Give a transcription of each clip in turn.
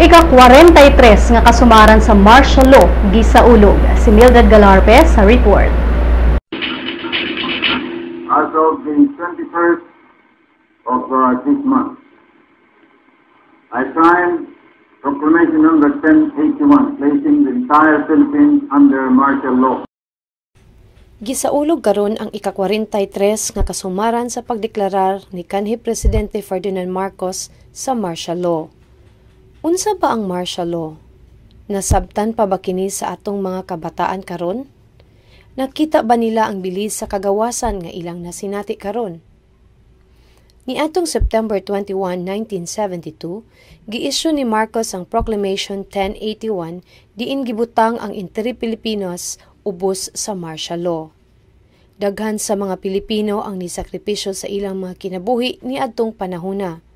Ika-43 nga kasumaran sa martial law gisaulog. Si Mildred Galarpe sa report. As of the 21st of this month, I signed Proclamation Number 1081, placing the entire Philippines under martial law. Gisaulog karon ang ika-43 nga kasumaran sa pagdeklarar ni kanhi Presidente Ferdinand Marcos sa martial law. Unsa ba ang martial law? Nasabtan pa ba kini sa atong mga kabataan karon? Nakita ba nila ang bilis sa kagawasan nga ilang nasinati karon? Niadtong September 21, 1972, gi-issue ni Marcos ang Proclamation 1081 diin gibutang ang entire Pilipinas ubos sa martial law. Daghan sa mga Pilipino ang nisakripisyo sa ilang mga kinabuhi niadtong panahona.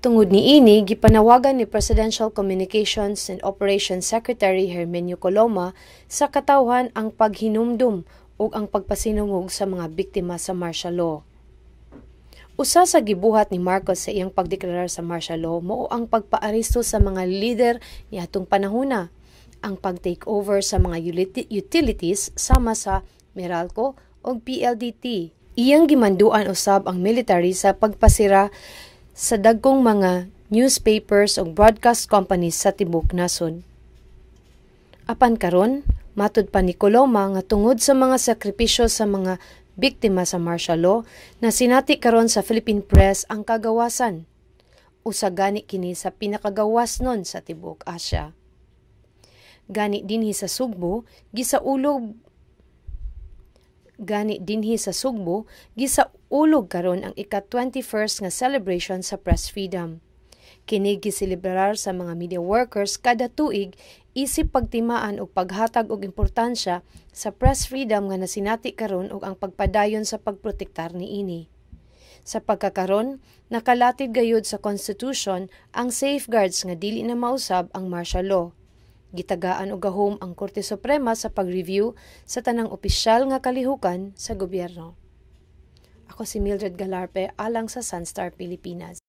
Tungod niini, gipanawagan ni Presidential Communications and Operations Secretary Herminio Coloma sa katawhan ang paghinumdum ug ang pagpasinungog sa mga biktima sa martial law. Usa sa gibuhat ni Marcos sa iyang pagdeklarar sa martial law mao ang pagpaaresto sa mga lider niadtong panahona, ang pag-take over sa mga utilities sama sa Meralco ug PLDT. Iyang gimanduan usab ang military sa pagpasira sa dagkong mga newspapers ug broadcast companies sa tibuok nasod. Apan karon, matud pa ni Coloma nga tungod sa mga sakripisyo sa mga biktima sa martial law, nasinati karon sa Philippine Press ang kagawasan. Usa gani kini sa pinakagawasnon sa tibuok Asia. Gani dinhi sa Sugbo, gisaulog karon ang ika-21st nga celebration sa press freedom. Kini giselebrar sa mga media workers kada tuig isip pagtimaan og paghatag og importansya sa press freedom nga nasinati karon ug ang pagpadayon sa pagprotektar niini. Sa pagkakaron, nakalatid gayud sa Constitution ang safeguards nga dili na mausab ang martial law. Gitagaan og gahom ang Korte Suprema sa pag-review sa tanang opisyal nga kalihukan sa gobyerno. Ako si Mildred Galarpe alang sa Sunstar Pilipinas.